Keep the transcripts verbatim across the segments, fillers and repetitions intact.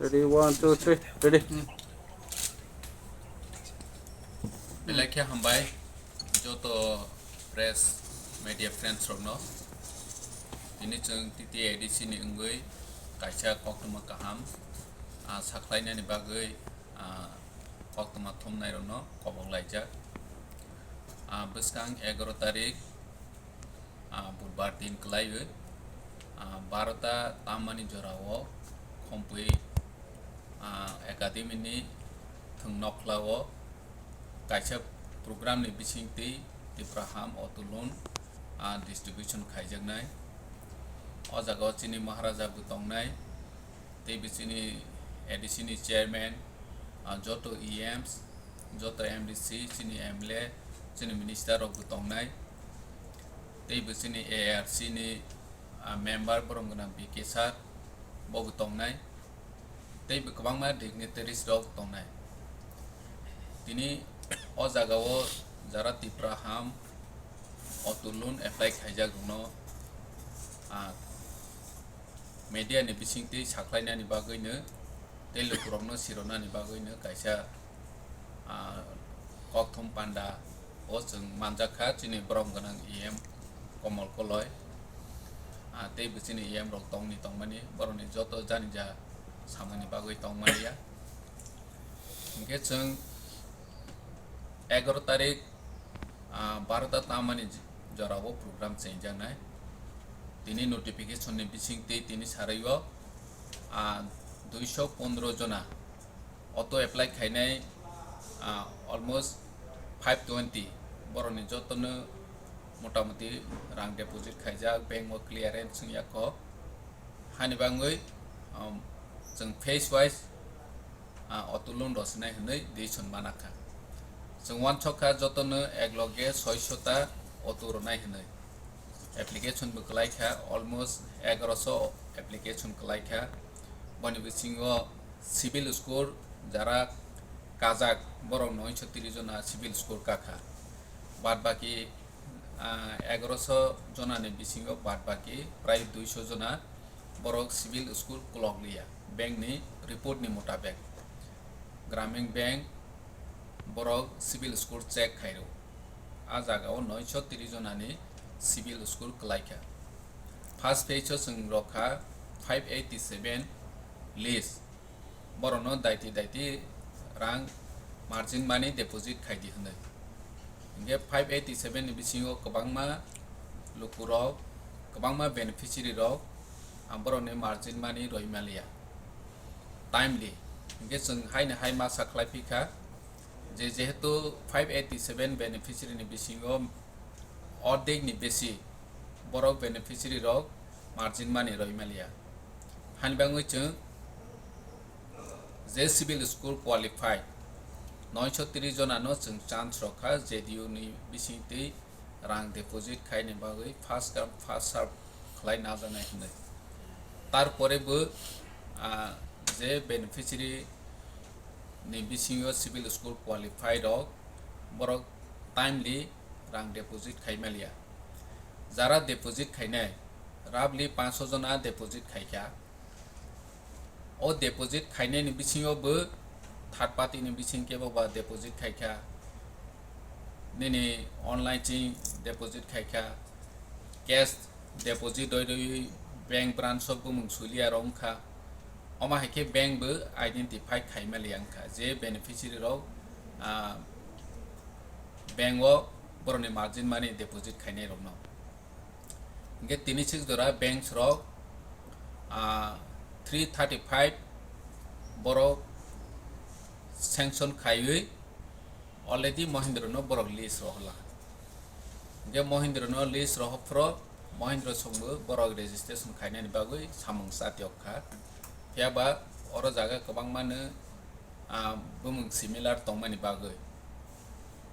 Ready, one, two, three, ready. Belai khe hambai joto press media friends rokno. Tini chwng T T A D C ni wngwi kaisa koktwma kaham, ah, sakhlainani bagwi, ah, koktwma thumnai rokno kobok laijak. Ah, bwskang egaroh tarik, ah, budbar din kwlaiwi, ah, barota tammani jorao khompui, ah, academy ni thwng nokhlao kaisa program ni bisingtwi Tipra Ham Auto Loan, ah, distribution khaijaknai. O jagao chini Maharaja bo tongnai, tei bo chini A D C ni chairman, ah, joto E Ms, joto M D C, chini M L A, chini minister rok bo tongnai, tei bo chini A R C ni, ah, member borom gwnang B K sir bo bo tongnai, tei bo kwbangma dignitaries rok tongnai. Tini o jagao jara Tipra Ham Auto Loan apply khaijak rokno, ah, media ni bisingtwi sakhlainani bagwino tei lukurokno sironani bagwino kaisa, ah, kokthum panda o chwng manjak kha chini borom gwnang E M Komol Koloi, ah, tei bo chini E M rok tongni tongmani borokni joto jani ja samani bagwi tongmani ya. Hinkhe chwng egaroh tarik, ah, barota tammani j-, jorao program chengjaknai. Tini notification ni bisingtwi tini sario, ah, duiso pondro jona auto apply khainai, ah, almost five twenty borokni jotono motamuti rang deposit khaijak, bank o clearance wngya kho. Hani bagwi, um, chwng phase wise, ah, auto loan rwsinai hwnwi decision manakha. Chwng uansukha jotono ekloge soiso ta auto rwnai hwnwi. Application bo kwlaikha, almost egaroso application kwlaikha. Boni bisingo civil score jara kajak borok noisho tris jona civil score kakha. Bad baki, ah, egaroso jonani bisingo bad baki prai duiso jona borok civil score kwlok liya, bank ni report ni mutabek. Gramin Bank borok civil score check khairw. A jagao noisho tris jonani civil score kwlaikha. First phase o chwng rokha five eighty seven list. Borokno daiti daiti rang margin money deposit khaidi hwnwi. Hinkhe five eighty seven ni bisingo kwbangma lukurok, kwbangma beneficiary rok, ah, borokni margin money roi maliya timely. Hinkhe chwng haino hai masa khlai phikha je, jehetu five eighty seven beneficiary ni bisingo ordek ni besi borok beneficiary rok margin money roi maliya. Hani bagwi chwng je civil score qualified noisho tris jonano chwng chance rokha J D U ni bisingtwi rang deposit khaini bagwi first come first serve khlai najaknai hwnwi. Tarpore bo, ah, je beneficiary ni bisingo civil score qualified rok borok timely rang deposit khai maliya. Jara deposit khainai roughly pancho jona deposit khaikha. O deposit khainai ni bisingo bo third party ni bising kebo ba deposit khaikha, nini online ching deposit khaikha, cash deposit roi roi bank branch o bumung suliya rok wngkha. Omo hai khe bank bo identify khai maliya wngkha je beneficiary rok, ah, bank o borokni margin money deposit khainai rokno. Hinkhe tini sik jora banks rok, ah, three thirty five borok sanction khaiwi already Mahindra no borok list rohorla. Hinkhe Mahindra no list rohor phro Mahindra songbo borok registration khainani bagwi samung chatiok kha. Phiya ba oro jaga kwbangma no, ah, bumung similar tongmani bagwi,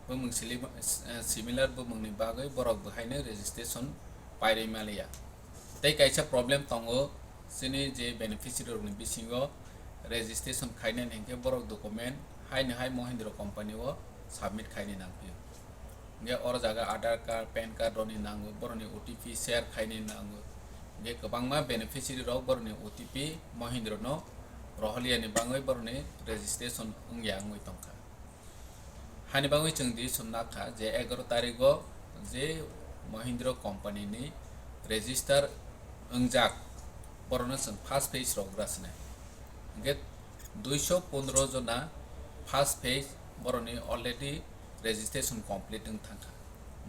bumung sili-, eh, similar bumungni bagwi borok bo haino registration pairwi maliya. Tei kaisa problem tongo, chini je beneficiary rokni bisingo registration khainani hinkhe borok document haino hai Mahindra company o submit khaini nangphio. Hinkhe oro jaga Aadhaar card, pan card rokni nango, borokni O T P share khaini nango. Hinkhe kwbangma beneficiary rok borokni O T P Mahindra no roholiani bangwi borokni registration wngya wngwi tongkha. Hani bangwi chwng di sumna kha je egaroh tarigo je Mahindra company ni register wngjak, borokno chwng first phase rok gra sinai. Hingke duiso pondro jona first phase borokni already registration complete wng thangkha.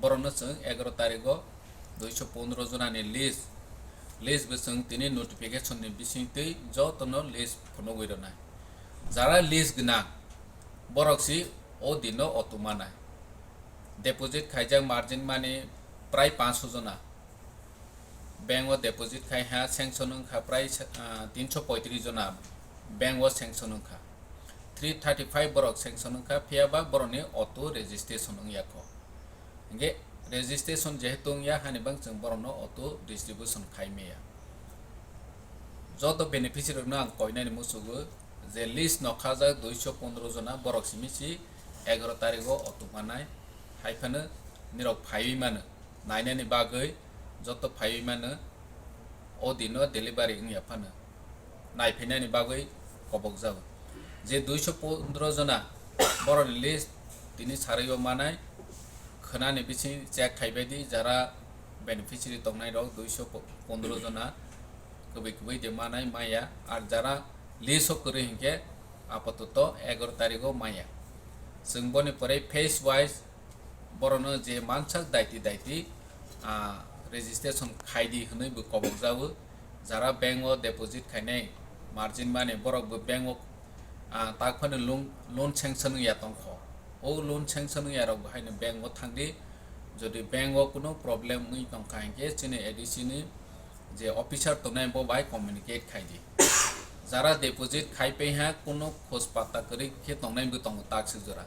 Borokno chwng egaroh tarigo duiso pondro jonani list, list bo chwng tini notification ni bisingtwi jotono list phunugwi rwnai. Jara list gwnang, borok si o dino auto manai. Deposit khaijak margin money prai panso jona. Bank o deposit khai ha, sanction wngkha prai, ah, tinso poitris jona bank o sanction wngkha. Three thirty five borok sanction wngkha, phiya ba borokni auto registration wngya kho. Hingke registration jehetu wngya, hani bang chwng borokno auto distribution khai maya. Joto beneficiary rokno ang koinani musugo je list no khajak duiso pondro jona, borok simi si egaroh tarigo auto manai, hai phano nirok phaiwi mano, nainani bagwi joto phaiwi mano, o dino delivery wngya phano naiphainani bagwi kobokjago. Je duiso pondro jona borokni list tini sarwi o manai, khwnani bising check khaibai di, jara beneficiary tongnai rok duiso pondro jona kwbwi kwbwi de manai maya, ar jara list o kwrwi hinkhe apatoto egaroh tarigo maya. Chwng boni pore phase wise borokno je mansak daiti daiti, ah, registration khaidi hwnwi bo kobokjago. Jara bank o deposit khainai margin money, borok bo bank o, ah, tak phano loan, loan sanction wngya tongkho. O loan sanction wngya rok bo haino bank o thangdi. Jodi bank o kuno problem wngwi tongkha hinkhe chini A D C ni je officer tongnai bo bai communicate khai di. Jara deposit khai pai ha, kuno khoj pata kwrwi khe tongnai bo tongo takswk jora.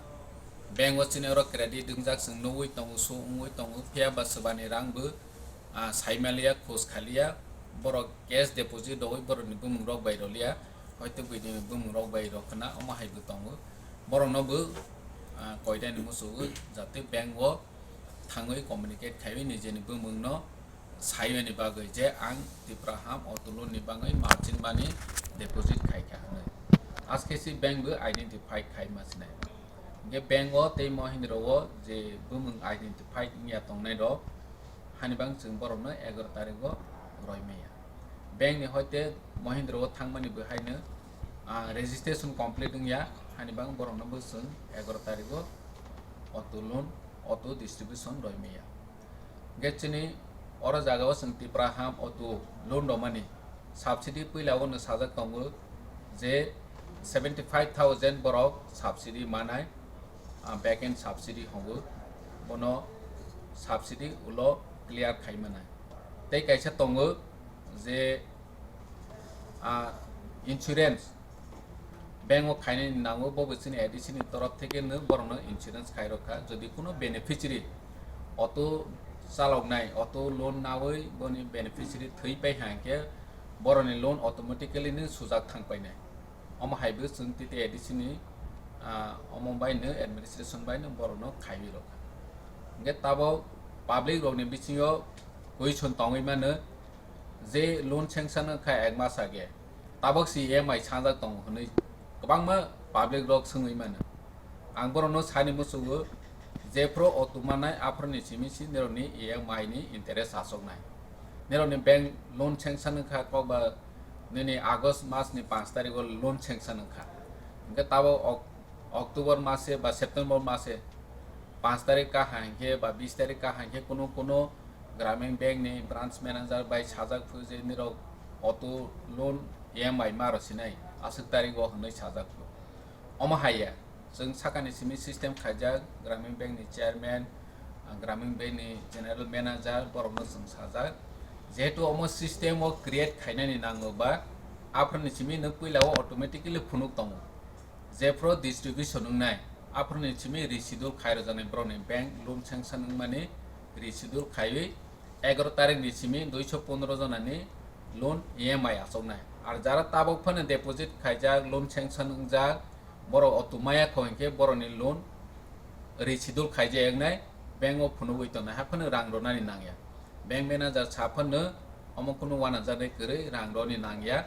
Bank o chini oro credit wngjak chwng nugwi tongo, su wngwi tongo, phiya ba swbani rang bo, ah, sai maliya, khoj khaliya, borok cash deposit rogwi borokni bumung rok bai roliya, hoito buini bumung rok bai rok khna omo hai bo tongo. Borokno bo, ah, koidani musugo jate bank o thangwi communicate khaiwi nijeni bumung no saiwini bagwi je ang Tipra Ham auto loan ni bagwi margin money deposit khaikha hwnwi. Askesi bank bo identify khai ma sinai. Hingke bank o tei Mahindra o je bumung identify wngya tongnai rok, hani bang chwng borokno egaroh tarigo roi maya. Bank ni hoite Mahindra o thangmani bo haino, ah, registration complete wngya, hani bang borokno bo chwng egaroh tarigo auto loan, auto distribution roi maya. Hingke chini oro jaga o chwng Tipra Ham auto loan rwmani subsidy puila o no sajak tongo je seventy five thousand borok subsidy manai, ah, back end subsidy hongo, bono subsidy ulo clear khai manai. Tei kaisa tongo je, ah, insurance, bank o khainani nango, bo bo chini A D C ni torof theke no borokno insurance khai rok kha. Jodi kuno beneficiary auto chaloknai, auto loan nawi boni beneficiary thwi pai ha hinkhe borokni loan automatically no sujak thang painai. Omo hai bo chwng T T A D C ni, ah, omo bai no administration bai no borokno khaiwi rok kha. Hinkhe tabok public rokni bisingo question tongwi mano je loan sanction wngkha ek mas age, tabok si E M I sanjak tongo hwnwi kwbangma public rok swngwi mano. Ang borokno sani muchungo, jephru auto mannai aphuruni simi si nirokni E M I ni interest achuknai. Nirokni bank loan sanction wngkha kokba nini August mas ni panch tarikh o loan sanction wngkha. Hingke tabok Ok-, October mase ba September mase panch tarikh ka ha hinkhe ba bis tarikh ka ha hinkhe kuno kuno Gramin Bank ni branch manager bai sajak phu je nirok auto loan E M I ma rw sinai aswk tarikh o hwnwi sajak phu. Omo hai ya, chwng sakani simi system khaijak Gramin Bank ni chairman, ah, Gramin Bank ni general manager borokno chwng sajak. Jehetu omo system o create khainani nango ba, aphuruni simi nwng puila o automatically phunuk tongo. Jephru distribution wngnai, aphuruni simi reschedule khai rwjaknai borokni bank loan sanction wngmani reschedule khaiwi egaroh tarikh ni simi duiso pondro jonani loan E M I achuknai. Ar jara tabok phano deposit khaijak, loan sanction wngjak, borok auto maya kho hinkhe borokni loan reschedule khaijak wngnai, bank o phunugwi tongnai, haphano rang rwnani nangya. Bank manager sa phano omo kunu uanajaknai kwrwi rang rwni nangya.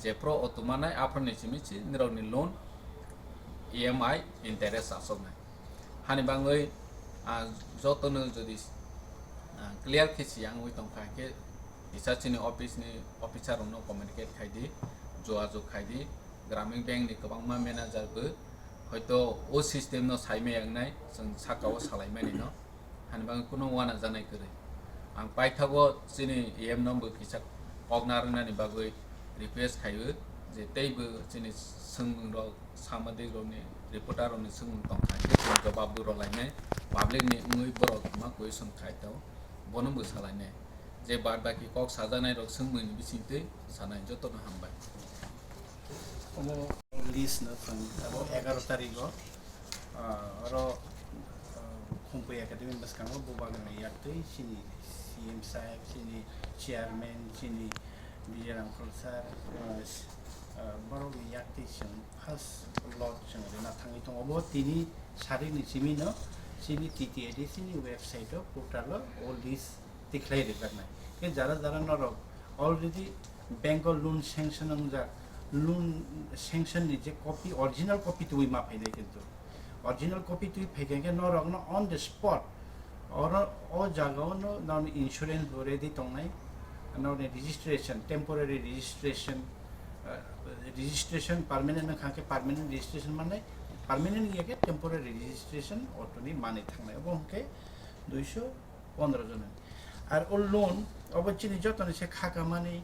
Jephru auto manai aphuru ni simi si nirokni loan E M I interest asoknai. Hani bagwi, ah, jotono jodi, ah, clear khe si wngwi tongkha khe kisa chini office ni officer rokno communicate khai di, jogajog khai di, Gramin Bank ni kwbangma manager bo hoito o system no saimaya wngnai, chwng saka o salaimani no. Hani bagwi kunu uanajanai kwrwi. Ang paithago chini E M no bo kisa kok narwknani bagwi request khaio je teibo chini swngmung rok, samadrik rokni, reporter rokni swngmung tongkha khe chwng jobab bo rwlainai, public ni wngwi borok ma question khai tong, bono bo salainai je bad baki kok sajaknai rok swngmung ni bisingtwi sanai. Jotono hambai. Omo list no chwng abo egaroh tarikh o, ah, oro, ah, Khumpui Academy bwskango Bubagrani yaktwi chini C M saheb, chini chairman, chini Vijay Ramkhal sir, ah, s-, ah, borokni yaktwi chwng first lot chwng rwna thangwi tongo. Bo tini sarikni simi no chini T T A D C ni website o portal o o list tikhlai rijak nai. Khe jara jara norok already bank o loan sanction wngjak, loan sanction ni je copy, original copy tubui ma phainai kintu. Original copy tubui phaikha khe norok no on the spot oro o jaga o no norok insurance bo ready tongnai, norok ni registration, temporary registration, ah, registration permanent wngkha khe permanent registration mannai, permanent wngya khe temporary registration auto ni manwi thangnai. Obo hwnkhe duiso pondro jona. Ar o loan obo chini jotoni se khakamani,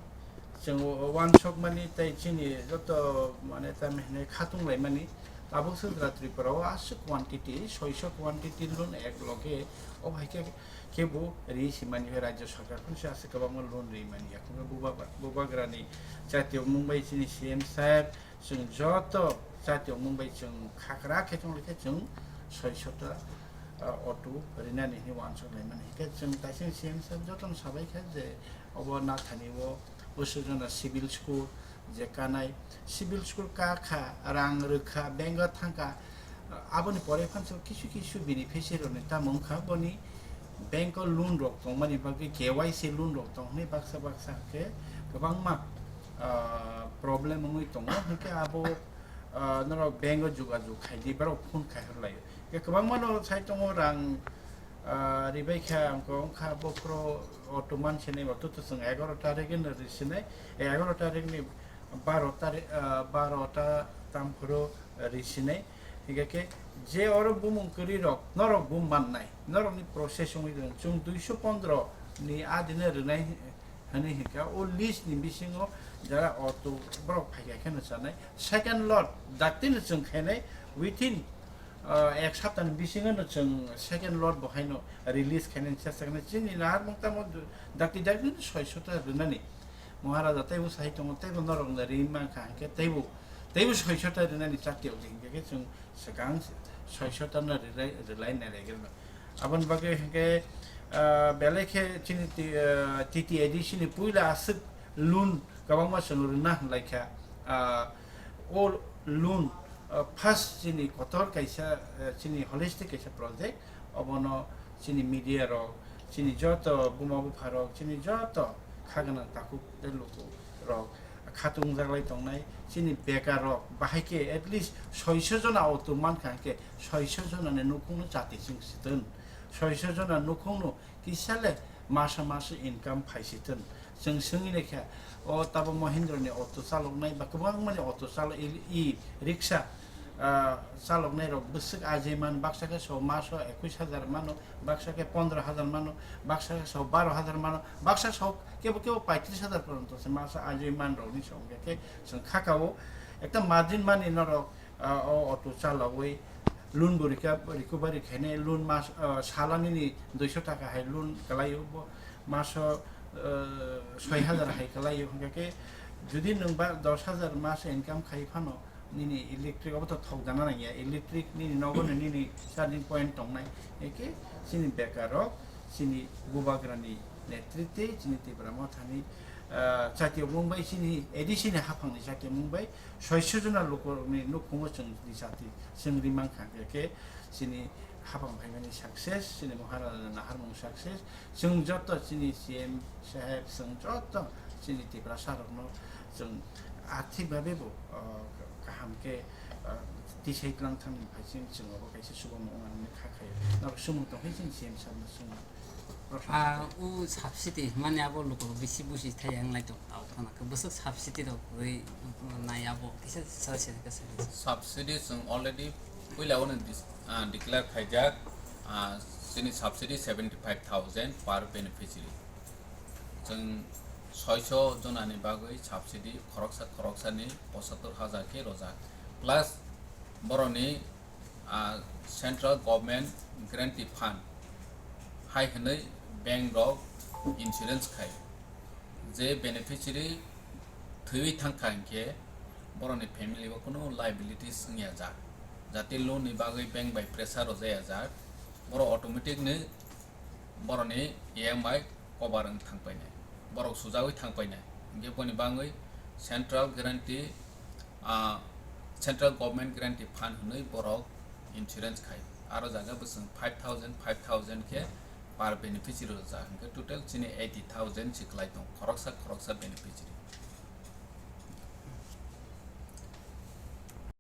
chwng uansukmani tei chini joto mane tamo hinwi khatung laimani. Tabuk Sudra Tripura o aswk quantity, soiso quantity loan ek loge o hai khe, khe bo ri simani hai Rajya Sarkar phano se aswk kwbangma loan ri mani. Yakung Buba-, Bubagrani jatiyo mung bai chini C M saheb, chwng joto jatiyo mung bai chwng khakra khe chwng khe chwng soiso ta, ah, auto rinani hinwi uansuk laimani. Hingkhe chwng taising C M saheb jotono sabai kha je obo nathani o bwswk jona civil school je kanai, civil school ka kha, rang rwkha, bank o thangkha, aboni pore phansa kisu kisu beneficiary rokni tamo wngkha boni bank o loan rok tongmani bagwi K Y C loan rok tong hwnwi baksa baksa khe kwbangma, ah, problem wngwi tongo, hwnkhe abo, ah, norok bank o jogajog khai di, borok phone khai hor lai. Khe kwbangma no sai tongo rang, ah, ribai kha, wngkha, wngkha bokhoro auto man sinai, auto to chwng egaroh tarikh no risinai, egaroh tarikh ni baro tarikh, ah, baro ta tam phuru risinai. Hingkhe khe je oro bumung kwrwi rok, norok bo mannai, norokni process wngwi tong, chwng duiso pondro ni adino rwnai hwnwi hingkha. O list ni bisingo jara auto borok phaikha kheno chanai. Second lot daktino chwng khainai within, ah, ek saptani bisingo no chwng second lot bo haino release khainani chesta khainai. Chini naharmung tamo dakti dakti no soiso ta rwnani. Maharaja teibo sai tongo, teibo norokno ri mankha, hingkhe teibo, teibo soiso ta rwnani chati o hingkhe khe chwng swkang soiso ta no rwlai, rwlai nai rwgwino. Aboni bagwi hingkhe, ah, belai khe chini T-, ah, T T A D C ni puila aswk loan kwbangma chwng rwna hwnlai kha. Ah, o loan, ah, first chini kotor kaisa, ah, chini holistic kaisa project, obono chini media rok, chini joto buma bupha rok, chini joto kha gwnang takhuk tei luku rok khatung jaglai tongnai, chini bekar rok bahai khe at least soiso jona auto mankha hwnkhe soiso jona ni nukhung no chati chwng sitwn, soiso jona nukhung no kisa le masa masa income phai sitwn. Chwng swngwi naikha, o tabo Mahindra ni auto chaloknai ba kwbangma ni auto chalo-, e, e rickshaw, ah, chaloknai rok bwswk ajai man, baksa khe so maso ekwis hajar mano, baksa khe pondro hajar mano, baksa khe so baro hajar mano, baksa so kebo kebo paitris hajar poronto se maso ajai man rok ni song khe chwng khaka o ekta margin mani norok, ah, o auto chalogwi loan bo rika-, recovery khainai, loan mas, ah, salani ni duiso taka hai loan kwlaio, bo maso, ah, soi hajar hai kwlaio, hingkha khe jodi nwng ba dos hajar mas income khai phano nini electric obo to thok jana nangya, electric nini nogo no nini charging point tongnai, hingkhe chini bekar rok chini Bubagrani netritwe chini Tipra Mothani, ah, chati mung bai chini A D C ni haphang ni chati mung bai soiso jona lukurokni nukhungo chwng di chati chwng ri mankha, hwnkhe khe chini hapang phaimani success, chini Maharajani naharmung success, chwng joto chini C M saheb, chwng joto chini Tiprasa rokno chwng Arthik babe bo, ah, kaham khe, ah, tisai tlang thangni phai chini chwng abo kaisa chubamu wngmani kha khayo. Norok sumung tongkhe chini C M sir no sumung. Ah, o subsidy mani abo lukurok bisi busi thai yang lai tong tao khana khe bwswk subsidy rok rwi nai abo kisa sir se kisa. Subsidy chwng already puila ono dis-, ah, declare khaijak, ah, chini subsidy seventy five thousand per beneficiary. Chwng soiso jonani bagwi subsidy khoroksa khoroksani pochattor hajar khe rwjak. Plus boroni, ah, Central Government Guarantee Fund hai hwnwi bank rok insurance khai. Je beneficiary thwiwi thangkha hinkhe boroni family o kunu liabilities wngya jak. Jati loan ni bagwi bank bai pressure rwjaya jak. Borok automatic ni boroni E M I cover wng thangpainai, borok sujagwi thangpainai. Hinkhe boni bagwi Central Guarantee, ah, Central Government Guarantee Fund hwnwi borok insurance khai. Aro jaga bwswng five thousand, five thousand khe per beneficiary rwjak, hinkhe total chini eighty thousand si kwlai tong khoroksa khoroksa beneficiary.